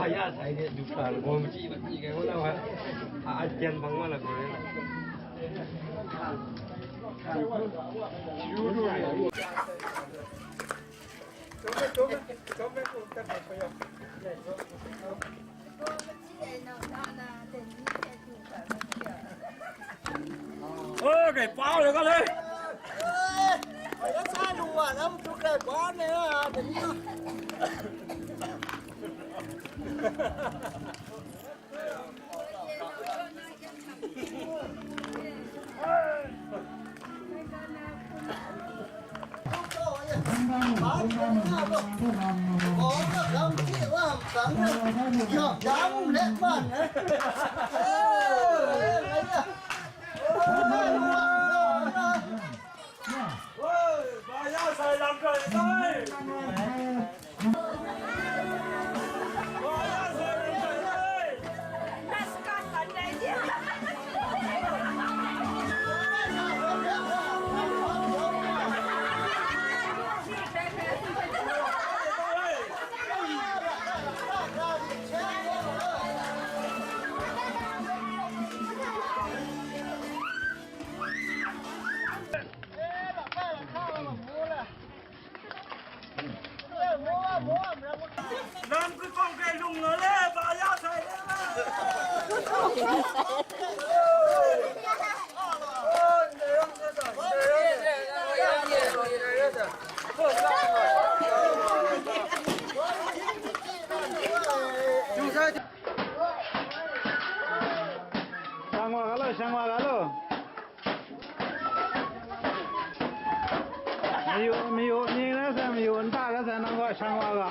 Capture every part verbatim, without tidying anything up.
Ya sai de du ka, gom chi ba chi ga, wala wa. A, a jan bang wala ko. Ơ, kei pau le ka le. Ơ, kei la sa lu wa, lam tu kei pau le a, de ni. Lam kutpawng hpe lung nga le, ba ya sai le. Shang wa ga lo, shang wa ga lo. Mayu, mayu ni la sa, mayu nta la sa, nang gaw shang wa ga.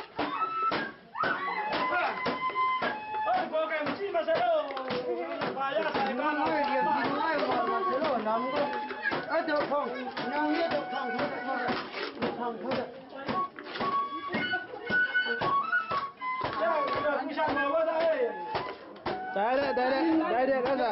Dai de, dai de, dai de, dai de.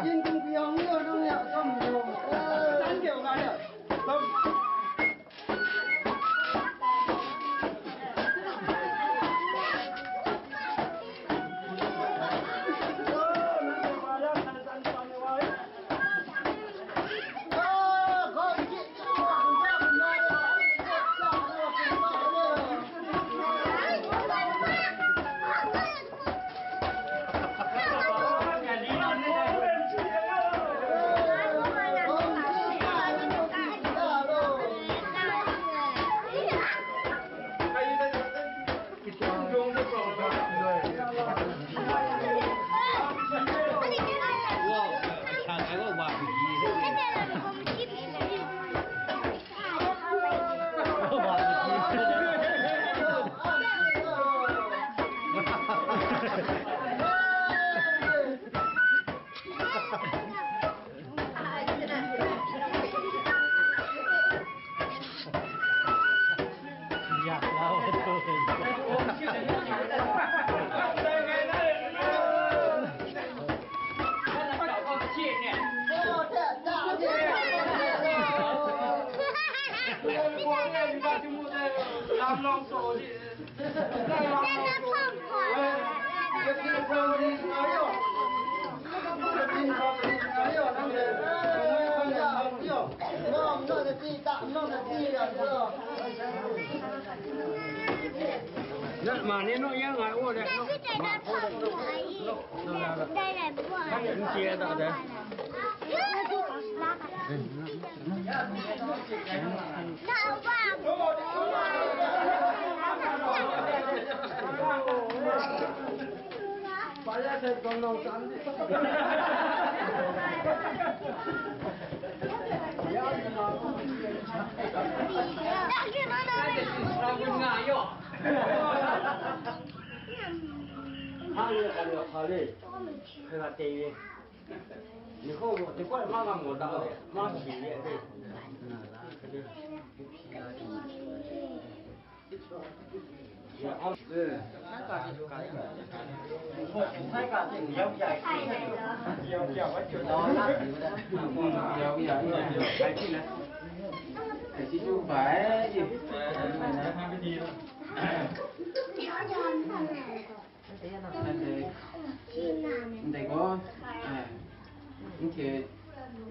Na ma ni nu yang ngai wo de. Kan n chye da de. Ndai, ndai gaw, eh, nte,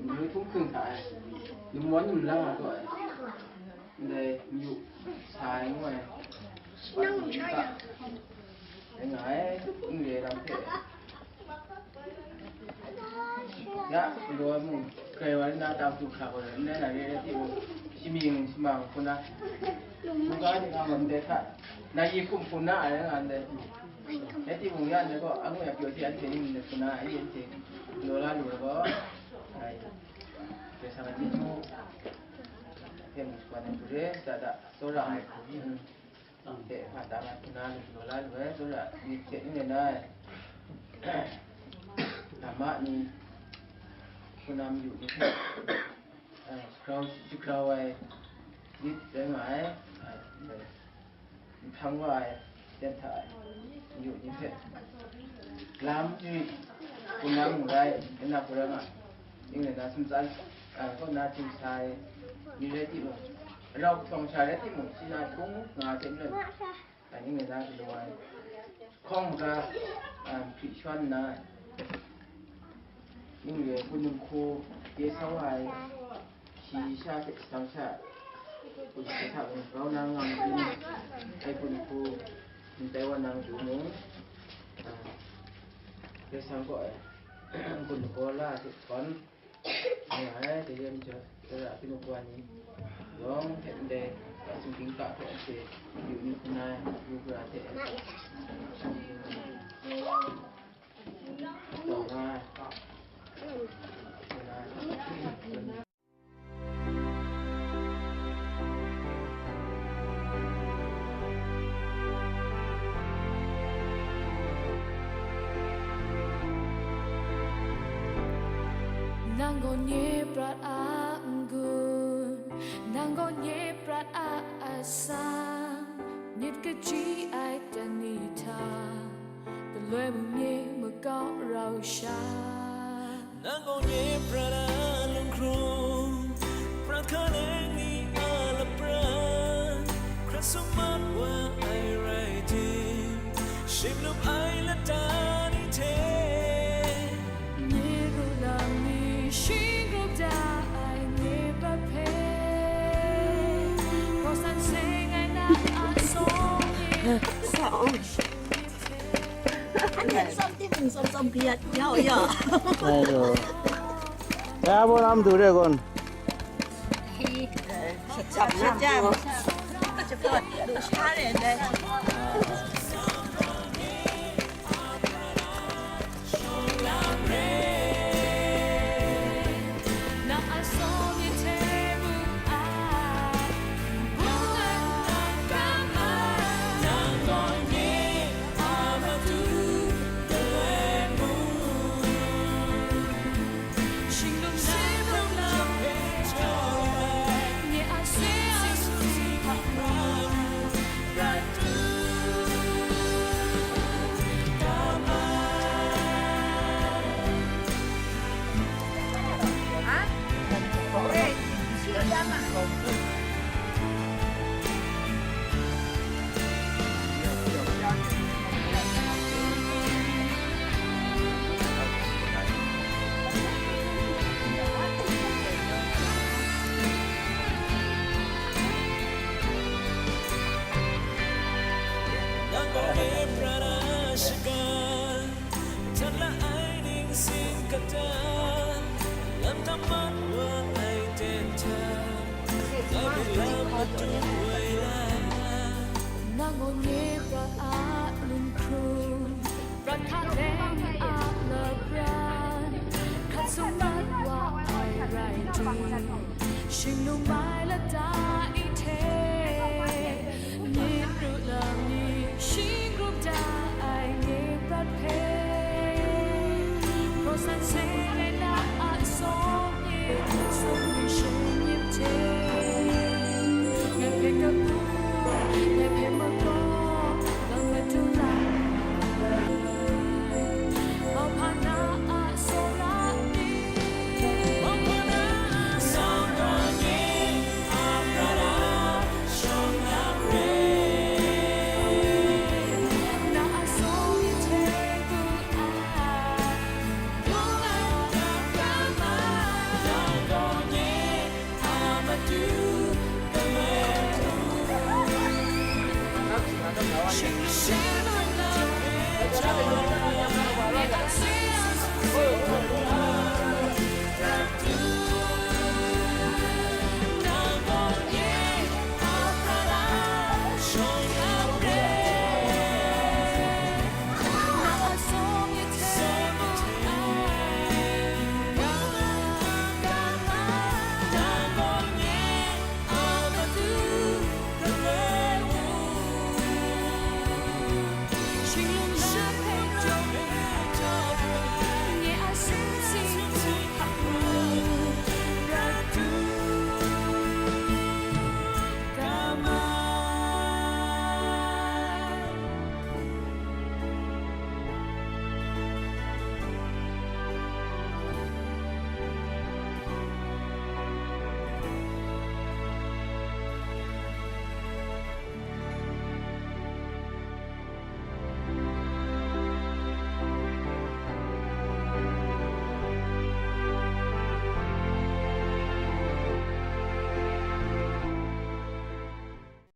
nnu htum hkring hta, eh, lum wan lum la nga gaw, eh, ndai mayu sa ai ngu ai. Dai nga ai, n re lam hte. Ya, galaw ai mung, grai wa rin na, tang tu hkra gaw, n rai na re ai timung, shamying shamang hku na, mungga ni nga wan ndai hta, na yi hkum hkum na ai nga ndai. Rai timung, ya ndai gaw, angu ya pyaw hte anhte ning ndai hku na, anhte galaw la lu ai gaw, ai, Karai Kasang a chyeju hpe mung shagu ai hku re, shada da, tsawra ai hku, mm. Hte hpa da nga hku na lu galaw la lu ai, tsawra myit hte n rai na ai, dama ni hpunam yu ni hpe, eh, shagrau, shagrau ai myit rai nga ai, eh, nhtang wa ai, ten hta ai, yu ni hpe, lam jwi, hpunam rai, nna hku rai nga ai. Ning rai na, sumtsan, a, kaw na hting sa ai ni rai timung, rau htawng sha rai timung, shi na hkung nga hte n rai, a, ning rai na galaw ai, hkawng maga, a, hpri shawn nna, ning rai hpun nhku de sau ai, shi sha hte shadang sha, hpun nhku hta mung grau na nga matu, dai hpun nhku, ndai wa na matu mung, a, Karai Kasang kaw e, hpun nhku la hte htawn, Nga ai, dai lam jaw, dai ra, byin wa ni yawng hte ndai, singgyim ka hpe anhte yu ni hkrum ai, yu gara hte, taw nga ai, nga ai. Nang gaw nye prat a n-gun, nang gaw nye prat a atsam, myit kaji ai dan ni hta, galoi mung nye makau rau sha. Nang gaw nye prat a lunghkrung, prat hkaleng ni a lapran, hkrat sum mat wa ai rai tim, shingnup ai lata ni hte, nye ru lang ni shingrup da ai nye prat hpe, hkawsan seng ai na a sawng e. Anhte tsawm timung tsawm tsawm kayat ya u ya. Ai lo. Ya, bo nam du re gun. Shacham, shacham. Shacham, shacham. Nang gaw nye prat a lunghkrung, prat hkaleng a lapran, hkrat sum mat wa ai rai tim, shingnup ai lata ni hte, myit ru lang ni shingrup da ai nye prat hpe, hkawsan seng ai na a sawng e, sawng e shing myit hte, ngai hpe kabu, ngai hpe makau, lang matu lang ai, mauhpa na a tsawra ni, mauhpa na a tsawra ni, a prat a shawng lam re. Na a sawng e